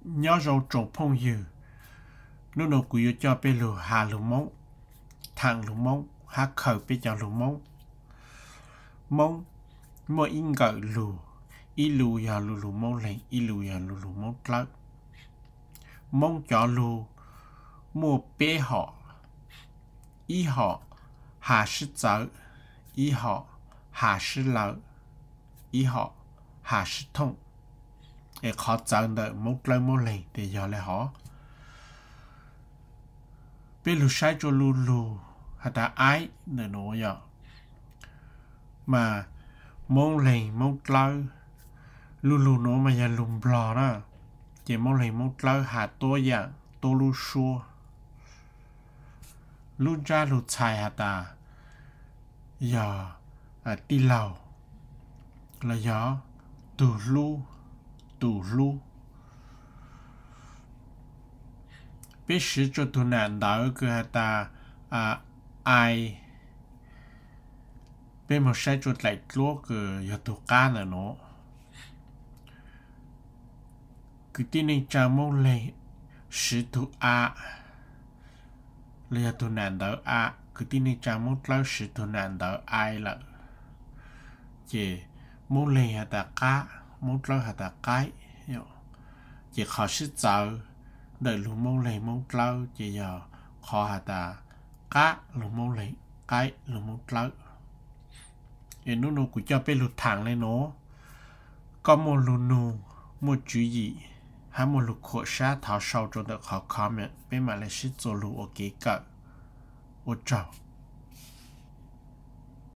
Nyob zoo tsoom phooj ywg, hnub no kuv yuav coj peb lug has lug Moob, thaam lug Moob hab khaws peb cov lug Moob. Moob muaj ib nkawm lug, ib lus yog lu lug Moob Leeg, ib lus yog lu lug Moob Dlawb. Moob cov lug muaj peb hom, ib hom has sib txawv, ib hom has sib lawv, ib hom has sib thooj. Es qhov txawv ntawm Moob Dlawb Moob Leeg tes yog le hov. Peb lug saib tsua lu lug has tas aib ntawm nuav yog, mas Moob Leeg Moob Dlawb, lu lug nuav mas yog lug Nplog na, ces Moob Leeg Moob Dlawb has tuab yaam tuab lub suab. Lub ntsab lug txhais has tas yog tij laug los yog tug hlub, tus hlub. Peb siv tsua tug nam ntawv kws has tas ai. Peb moog saib tsua dlaim dluab kws yog tug qab ntawm nuav. Kwv tij neej tsaa Moob Leeg siv tug a los yog tug nam ntawv a, kwv tij neej tsaa Moob Dlawb siv tug nam ntawv ai lawm, ces Moob Leeg has tas qab, Moob Dlawb has tas qaib. Ces qhov sib txawv ntawm lug Moob Leeg Moob Dlawb ces yog qhov has tas qab lug Moob Leeg, qaib lug Moob Dlawb. Es hnub no kuv coj peb lug thaam le nuav, koj muaj lug nug, muaj tswv yim hab muaj lug khuam sab thov sau rua ntawm qhov comment, peb mam le sib txuas lug ua kev kawm. Ua tsaug.